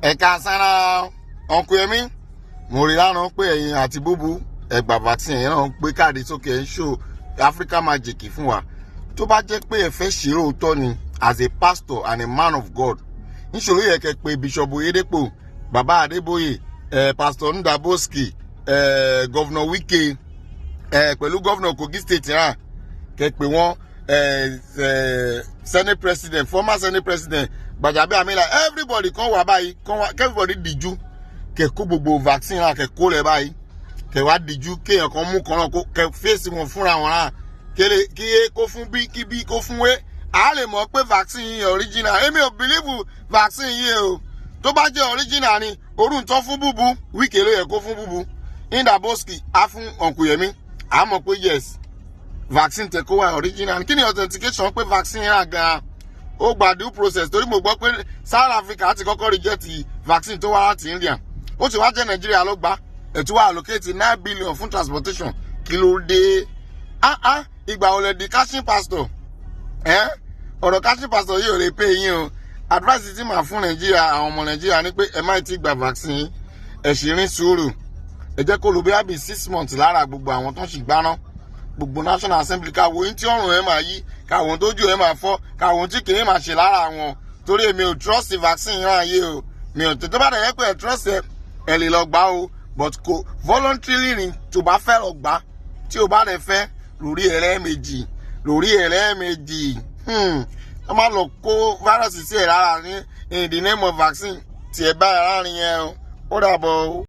Ẹ̀ka sára ọ̀nkú Yẹmí, mo rí lánàá pé ẹ̀yin àti Búbu ẹgbà vaccine, ẹ̀yin náà ń pé káàdì sókè, ẹ̀ ń show Africa Magic fún wa. Tó bá jẹ́ pé ẹ fẹ́ ṣe òótọ́ ni, as a pastor and a man of God, níṣòro yẹ kẹ́ pé Bishop Oyedepo, Baba Adébóyè, Pastor Ndaboski, Governor Wike, pẹ̀lú Governor Kogi State náà, kẹ́ pé wọ́n, Senate President, former Senate President Gbajabiamila, everybody kan wà báyìí, kan wà, everybody díjú, kẹ́ kó gbogbo vaccine náà, kẹ́ kó lẹ̀ báyìí, kẹ́ wá díjú, kéèyàn kan mú kan náà, kẹ́ fèsì wọn fúnra wọn náà, kele kí A kó fún B, kí B kó fún A, a lè mọ̀ pé vaccine yìí original. Èmi ò believe vaccine yìí o. Tó bá jẹ́ original ni, orú ń tọ́ fún Búbu, Wike ló yẹ kó fún Búbu, Indaboski á fún Ọ̀nkùyẹmí, a mọ̀ pé yes, vaccine tẹ kó wá original. Kí ni authentication pé vaccine yẹn gan-an ó gba due process? Torí mo gbọ́ pé South Africa ti kọ́kọ́ reject vaccine tó wá láti India. Ó ti wá jẹ́ Nàìjíríà ló gbà, ẹ̀tún wá allocate 9 billion fún transportation. Kí ló dé? Ah ah, ìgbà wo lẹ di cashing pastor? Ẹ ọ̀rọ̀ cashing pastor yìí ò lè pay yín o. Advice tí màá fún Nàìjíríà, àwọn ọmọ Nàìjíríà, ni pé ẹ má ti gba vaccine, ẹ sì rí sùúrù, ẹ jẹ́ kó lò bí àbí 6 months lára gbogbo àwọn tó ń sì gbaná, gbogbo National Assembly, káwo yín tí ọrùn ẹ máa yí, káwọn tójú ẹ máa fọ́, káwọn tí kìíní máa ṣe lára wọn, torí èmi ò trust vaccine yẹn ayé o. Mi ò tó bá dẹ̀ yẹ pé ẹ trust ẹ, ẹ lè lọ gbà o, but kò voluntarily ni. Tó bá fẹ́ lọ gbà, tí o bá dẹ̀ fẹ́ lórí ẹlẹ́ẹ̀mejì, lórí ẹlẹ́ẹ̀mejì, wọ́n máa lọ kó virus sí ẹ̀ lára ní in the name of vaccine tí ẹ bá ẹ̀ láàrin yẹn o. Ó dàbọ̀ o.